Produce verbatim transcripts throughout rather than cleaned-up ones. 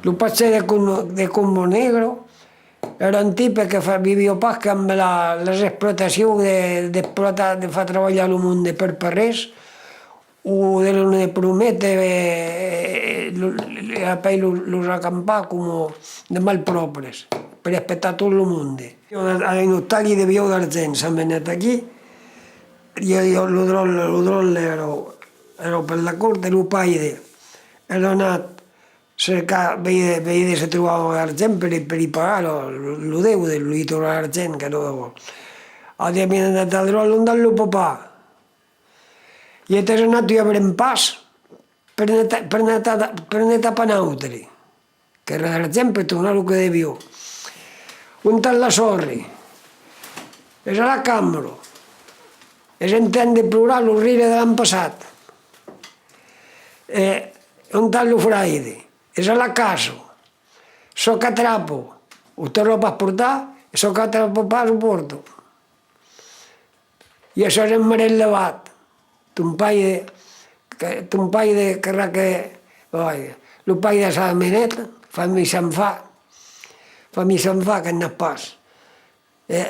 Lo pastèr de Combo, de Combo Negro, èra un tipe que fa, viviá pas qu'amb la, las explotacions de, d'explotar, de far trabalhar lo monde per pas res, o de los ne prometre, eh, lo, lo, apèi los, los acampar coma de malpròpres, per espetar tot lo monde. A un ostali de Vièlh d'Argent, s'amenèt aquí, e, e lo dròlle, lo dròlle èra, èra per la cort, e lo paire èra anat cercar, veire, veire se trobava argent per, per i pagar lo, lo, lo deute, lo li tornar argent, que lo devon. A dire, mira, de tal dròlle, ont es lo papà? E te n'as anat, tu, a Brempas, per ne ta-, per ne ta-, per ne tapar un autre, qu'èra d'argent per tornar lo que deviá. Ont es la sòrre? Es a la cambra. Es en tren de plorar lo rire de l'an passat. E ont es lo fraire? Es a la casa. Çò qu'atrapa, o te lo pòt pas portar, e çò qu'atrapa pas, o pòrta. E açò es en marrèt levat. Ton paire, que, ton paire querrà que, oi, lo paire s'amenèt, fa mi s'en fa, fa mi s'en fa, que n'as pas. E,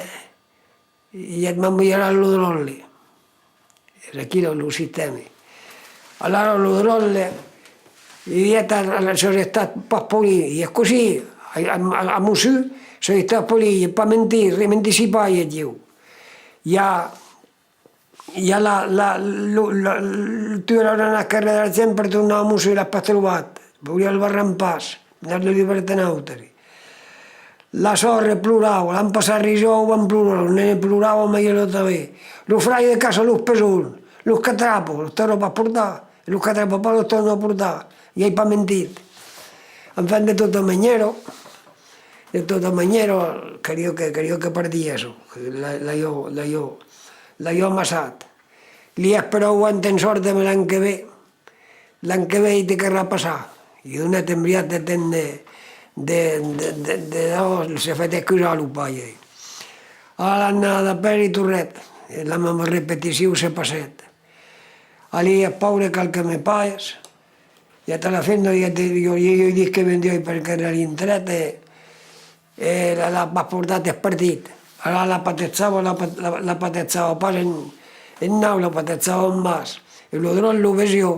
e et m'enviaràs lo dròlle. Es aquí lo, lo sistèma. Alara lo dròlle, i diguèt a, a, sos estats pas polit, e es cossí, a, a, a, a Mossur, sos estats polit, e pas mentir, rementissi pas, e diu. I a, i a la, la, lo, la, tu eras anat cargar d'argent per tornar a Mossur, l'as pas trobat, voliá lo barrar en pas, dar-li libertat a un autre. La sòrre plorava, l'an passat rijavan, plorava, lo nene plorava, mai ela tanben. Lo fraire caça los pesons, los qu'atrapa, los torna pas portar, e los qu'atrapa pas, los torna portar. I ai pas mentit. Enfin, de tota manièra, de tota manièra, caliá que, caliá que partiguèsse, que l'a-, l'aviá, l'aviá, l'aviá amassat. Li es per auant en sòrt, mès l'an que ven, l'an que ven te querrà passar. I donèt un briat de temps de, de, de, de, de, oh, se fèt excusar lo paire. A l'annada d'après i torrèt, e la mèma repeticion se passèt. Alí es paure, cal que me pagues. E a la fin, jo, jo, jo, jo disi que vendiái perque èra l'intèrèt, e, e la, la, l'as portat, es partit. Ara la patejava, la pa-, la, la patejava pas en, en naut, la patejava en bas. E lo dròlle lo vesiá.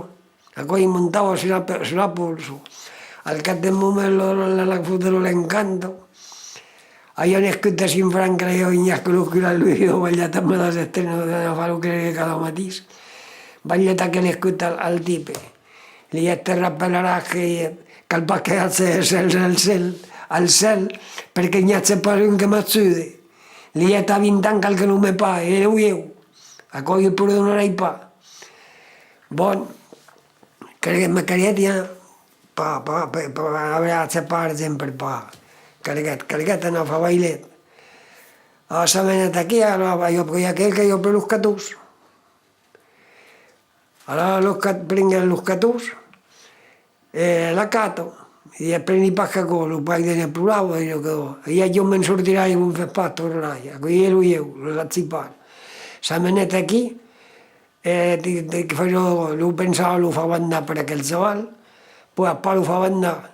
Aquò i montava sus la pe-, sus la polsa. Al cap d'un moment, lo, lo, la, la fotèron l'encanto. Aviá un escut de cinc francs que l'aviá guanhat, que lo curat li aviá balhat amb las estrenas de la faro, que cada matís. Balhèt aquel escut al, al tipe. Li diguèt: «Te rapelaràs que cal pas que agèsse de cèl al cèl, al cèl, perque n'i aja pas un que m'ajude.» Li diguèt: «A vint ans cal que lo me pague, e lo ieu. Aquò i perdonarai pas.» Bon, calguèt, me calguèt, ja, pa, pa, pa, pa, aver, ajac pas argent per pagar. Calguèt, calguèt anar far bailet. A, s'amenèt aquí, ara, jo, aquel que jo per los catons. Ara los cat-, prenguèt los catons, e la cata, e preni pas qu'aquò, lo paire ne plorava, e jo que, e jo me'n sortirai, vos fètz pas, tornarai, aquò i lo ieu, lo lachèi pas. S'amenèt aquí, e de, de, que fasiá, lo pensava, lo fava andar per aquel chaval, podiá pas lo far andar.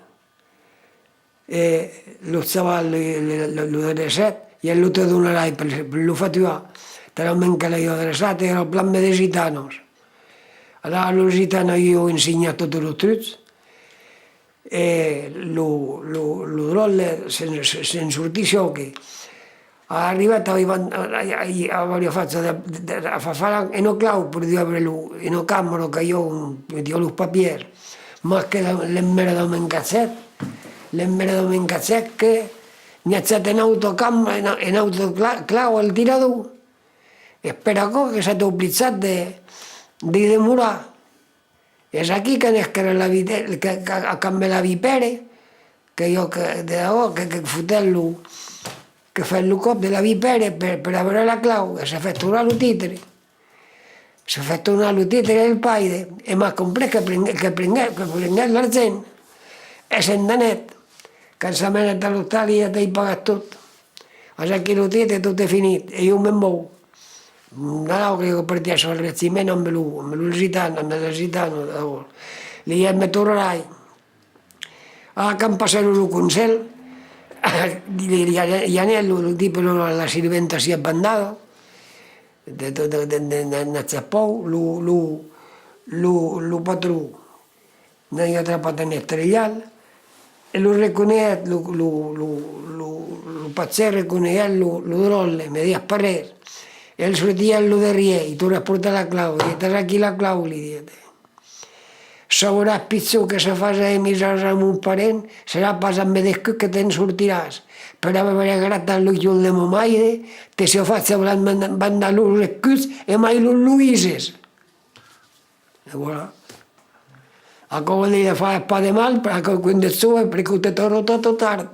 E lo chaval lo, lo, lo, lo drecèt, e el lo te donarai per, per lo far tuar. Talament que l'aviá dreçat, èra plan de gitanos. Alara los gitanos i avián ensenhat totes los trucs, e lo, lo, lo dròlle se'n, se, se'n sortissiá que Arribat, avián, a, a, a, avián fach de, de, de, a far, far una clau per dubrir lo, una cambra qu'aviá ont metiá los papièrs. Mas que l'emmèrda me'n cachèt, l'emmèrda me'n cachèt que n'i agèt una auta cam-, una, una auta cla-, clau al tirador. Es per aquò que s'èra oblijat de, de demorar. Es aquí que n'es que la vite-, que, que, que amb la vipère, que jo que, de debò, que, que fotèt lo, que fèt lo còp de la vipère per, per aver la clau, e se fèt tornar lo titre. Se fèt tornar lo titre del paire, e mas comprés que prenguèt, que prenguèt, que prenguèt l'argent, e se'n anèt. Quand s'amenèt a l'ostali, ja t'ai pagat tot. As aquí lo titre, tot es finit, e jo me'n vau. Nadau que jo partiá al regiment amb lo, amb lo gitan, amb la gitana, d'abòrd. Li diguèt: «Me tornarai.» Ah, quand passèron lo consèl, i, i, i anèt lo, lo tipe, lo, la sirventa siá bandada, de, de, de, de, de, de, de chapau, lo, lo, lo, lo patron n'aviá trapat un estrelhal, e lo reconeguèt, lo, lo, lo, lo, lo pachèr reconeguèt lo, lo dròlle, me dièt pas res. El sortièt lo darrièr, i tornèt portar la clau, diguèt: «T'as aquí la clau», li diguèt. «Sauràs, pichon, que se fas de misèras a mon parent, serà pas ambe d'escuts que te'n sortiràs. Per aver gratat lo jol de mon maire, te siá fach blan-, bandar los escuts e mai los loïses.» E voilà. Aquò vòl dire: fas pas de mal, per aquò, quand ès jove, perque te torna tard o tard.